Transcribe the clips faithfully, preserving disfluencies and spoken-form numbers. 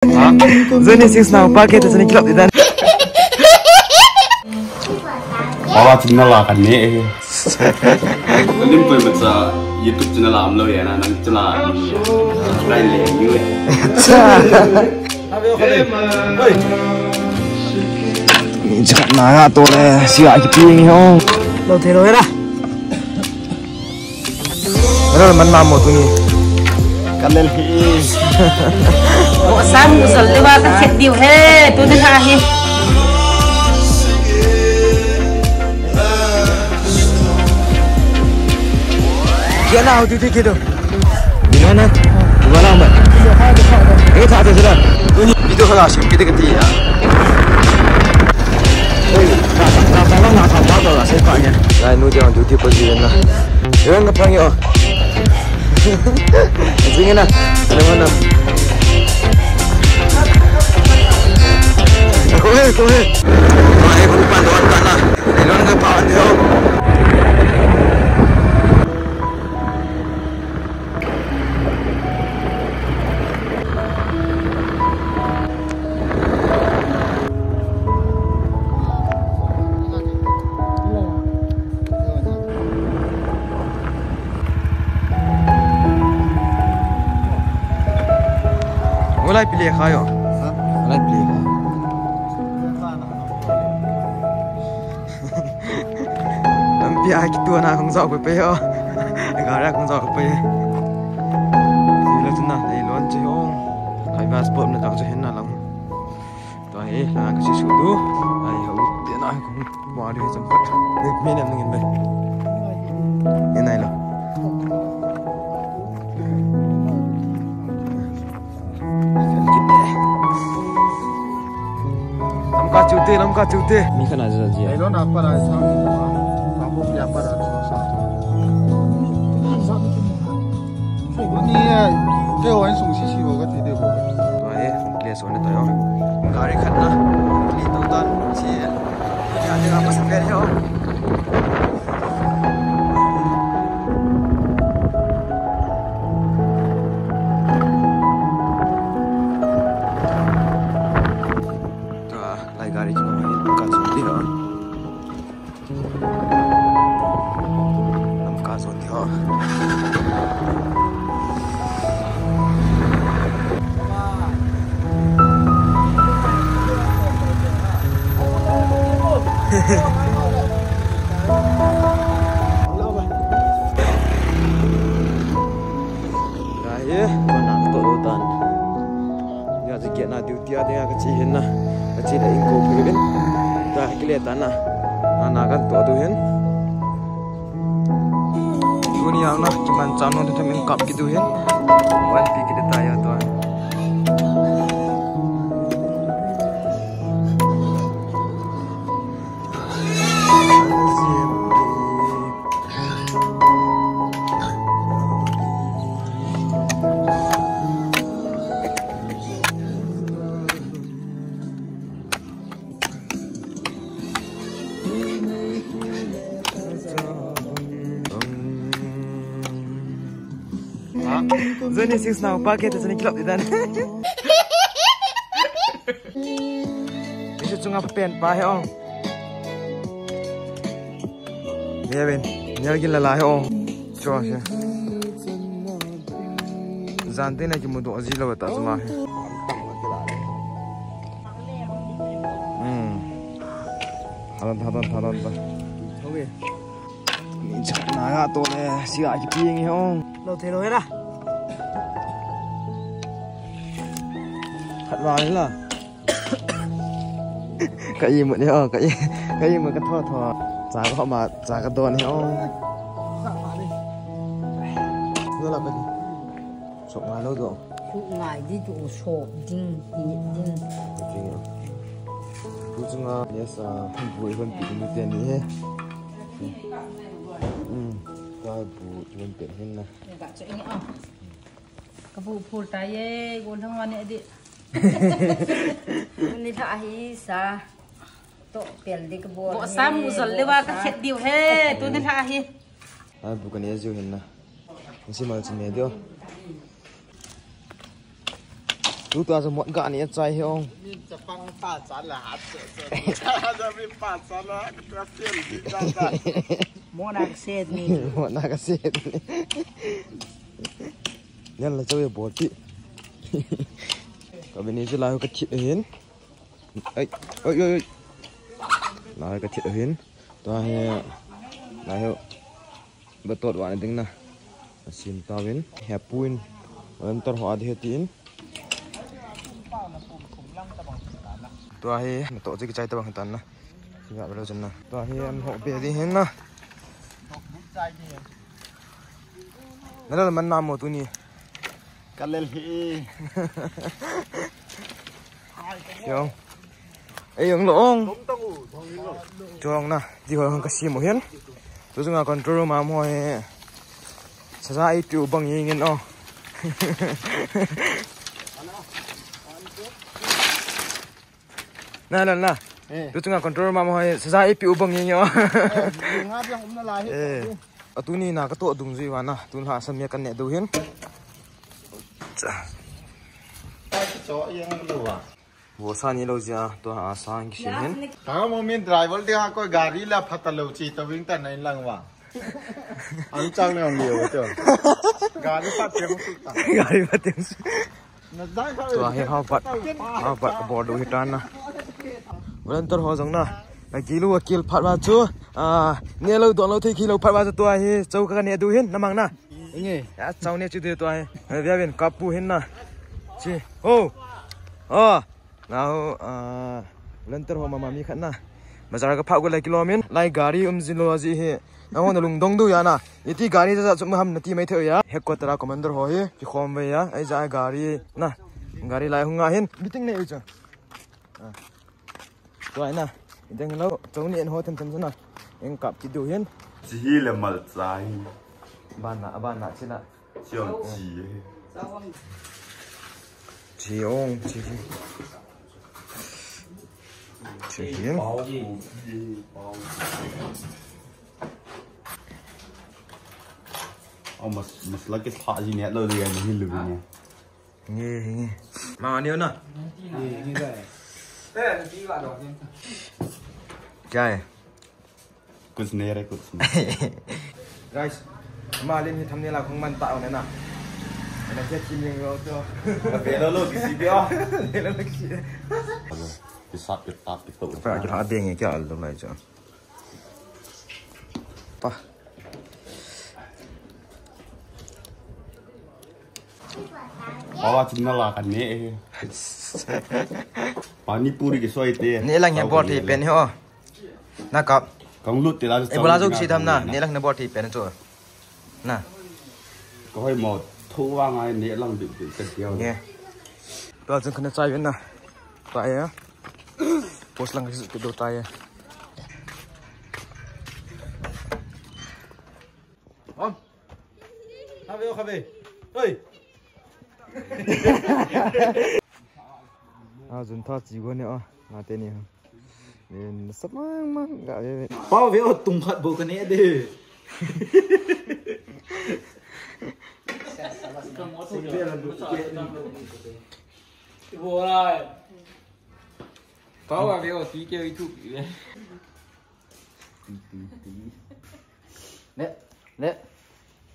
Johnny Sins nau pa ke ta Johnny Club di dan. Baba channel la kan ne. Lim poi macha YouTube channel am lo ya na nang channel ni. Lai le ni. Ni chat na ga to le si a ki pi ni ho. Lo the lo ra. Hello, man ma mo tu ni. Kalel hi. O sam musal le wa ka set diu he, tu ni ha hi. Kya na ho tu ti kido. Bina na. Bina na ma. Eh, tha ta jira. Tu ni video ka shi kiti kiti ya. Oi, na na na na na na na sai pa ni. Lai nu dia duty pa ji na. Rang ka pang yo. Jing na. Ano na. Ko he, ko he. Ko he, ko pa do ta na. Ano na pa ni ho. Ngolai pile khayo. Ha? Ngolai pile khayo. Lampi a kituana kong jao pe pe ho. Gari a kong jao pe. Sila tuna, ei lon che ho. Hai bus spot na jao che hen na lang. Tua hi, la ka si su du. Ai, ha u te na kong. Wa de jam pat. Ni, ni nem ngin be. Ni nai lo. Lamka chute, Lamka chute. Mi khana ja ji. Ai lo na pa ra sa. Pa bo ya pa ra sa. Ni, eh, ke wa sung si si bo ka ti de bo. Wa e, le so ne ta yo. Gari khat na. Ni to tan si. Ya de ka pa sa pe yo. Tua, lai gari chu nang hin ka chu ti ho. Lam ka chu ti ho. Gai, mana to tan. Ya, ji kena duty a dinga ka che hin na. Ka che le in ko phe in. Ta kile ta na. Na na kan to du hin. Tuni yang na, kiman cham no thum in kap ki du hin. Wan pi ki de ta ya to. Johnny Sins nau pa ke ta Johnny Club di dan. Isu chunga pen pa he ong. He ben, nyal gin la la he ong. Cho he. Jan te na ki mu do ji lo ta chuma he. Hmm. Thalon, thalon, thalon ta. Ni chat na ga to le, si a ki pi ngi hong. Lo the lo ra. Khat wa la. Ka i mu ni ho, ka i, ka i mu ka tho tho. Cha ka ma, cha ka don ni ho. Lo la ka ni. Sok ngai lo do. Sok ngai di tu sok ding, di ding. Ding. Bu chunga, yes, ah, bu i hon pi ni te ni he. Hmm. Ka bu i hon pe hin na. Ka bu phul ta ye, go thang wa ne di. Ni tha hi sa. To pel di ka bo. Bo sam mu zal le wa ka khet diu he. Tu ni tha hi. Ai bu ka ne jiu hin na. Ni si mal chi ne diu. Tu tua chu mot ga ni chai hi ong. Min chapang pa cha la hat se se. Cha min pa cha la ka sia li ta ta. Mona ka se ni. Mona ka se ni. Nen la chawi bol ti. Ka bini chu la ka thit hin. Ai, ai, ai, ai. La ka thit hin. Tua hi, la hi. Ba tot wa na ding na. Asim tawin. He puin. Volunteer ho adi he tin. Tua hi, na to jik chai tabang tan na. Siya belo jan na. Tua hi, an ho be di hin na. Na la man na mo tu ni. Ka lel hi. Yong. Ei, yong lo ong. Chong na, di ho ka sim u hin. Tu chunga control room a mo he. Saza ei tiu bang yin yin o. Na, na, na. Eh. Tu chunga control room a mo he. Saza ei tiu bang yin yin o. Eh, nga biang um na lai. Eh. Atuni na ka to dung jui wa na. Tun ha sam ya kan ne du hin. Cha. Ai, cho yang lo wa. Vo sa ni lo jia, tua a sa ki sim hin. Ta mo min driver de ha ko gari la phata lo chi to wing ta nai lang wa. An chang ne ong liu to. Gari pha tiang su ta. Gari pha tiang su. Na dai kha. Tua hi hao pat. Hao pat ka bol du hi tan na. Volunteer ho jong na. Na kilu a kil phat wa chu. Ah, ne lo don lo thei kilo phat wa chu tua hi. Chau ka ne du hin na mang na. Inge. Ya, chau ne chu du tua hi. Via vin kapu hin na. Chi. Ho. Ah. Nau, ah, volunteer ho mama mi khat na. Bazar ka pha gu lai kilomin. Lai gari um jin lo ji hi. Nau na lungdong du ya na. Iti gari ja ja chum ham na ti mai theu ya. Headquarter a commander ho hi. Ki khom ve ya. Ai ja gari na. Gari lai hung a hin. Meeting nei u cha. Ah. Tua na. Deng lo. Chau ni en ho them them na. Eng kap ki du hin. Chi hi le mal cha hi. Ba na, ba na chi na. Chi ong chi. Chi ong chi. Chi hin. Aw, mas, masala ke sa ji ne lo de ya ni lu ni. Nge, nge. Ma ni na. Nge, nge da. Kya hai? Kuch nahi re, kuch nahi. Guys, malin hi thumbnail a khong man ta ne na. Na kya chin ning lo to. Velo lo kisi bhi. Velo lo kisi. Kisap kitap kito. Pa kya denge kya al dum lai cha. Pa. Bawa chimna la kan ne. Pani puri ke soi te. Ne lang he bol thei pen ho. Na kap. Kang lut te la. E bola jong si tham na. Ne lang ne bol thei pen chu. Na. Ka hoi mo. Thu wa ngai ne lang du du ka diau. Nge. Tua jong kana chai ven na. Pa ya. Post lang ki do ta ya. Om. Khabe, o khabe. Oi. A, jun tha chi go ne a. Nga te ni ha. Ven sa mang mang ga ve. Pau ve o tung khat bo ka ne de. Pau a ve o ti ke i tu. Le, le.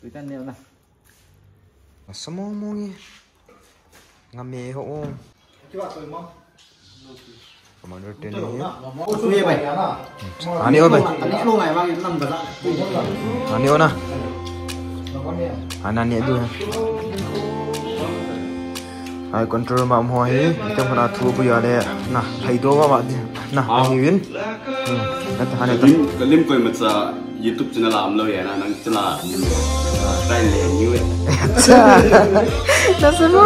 Tuitan neo na. Asa mong mong e. Nga me ho o. Commander ten ni. Ani o bai. Ani o na. Ana ne du. Ai control ma mo hi, itam kana thu bu ya le, na, hai do ma ma di, na, ai win. Hmm, na ta ne ta. Kalim, kalim koi macha YouTube channel am lo ya na, nang channel am lo. Try le ni we. Acha. Na sa mo.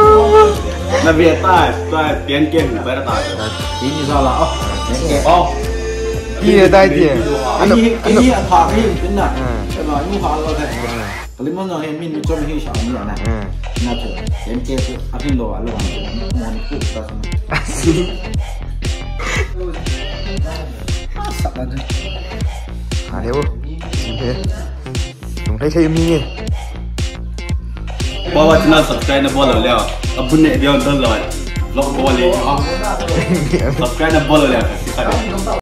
Na be ta, ta pian ke ba ta. Ini sala. Oh. Oh. Ini dai ti. Ani, ini apa ni pin na. Hmm. Ema, ini hal lo hai. Hmm. Kalimon jong hi min mi chom hi sa ni na. Hmm. Na chu, M K chu, a hin lo, a lo, a lo, mo ni ku sa sa. Sa la de. Ha le wo. Sim he. Tung thei thei mi nge. Bawa channel subscribe na bol lo le. Abun ne dia dol lo. Log bol le. Subscribe na bol le.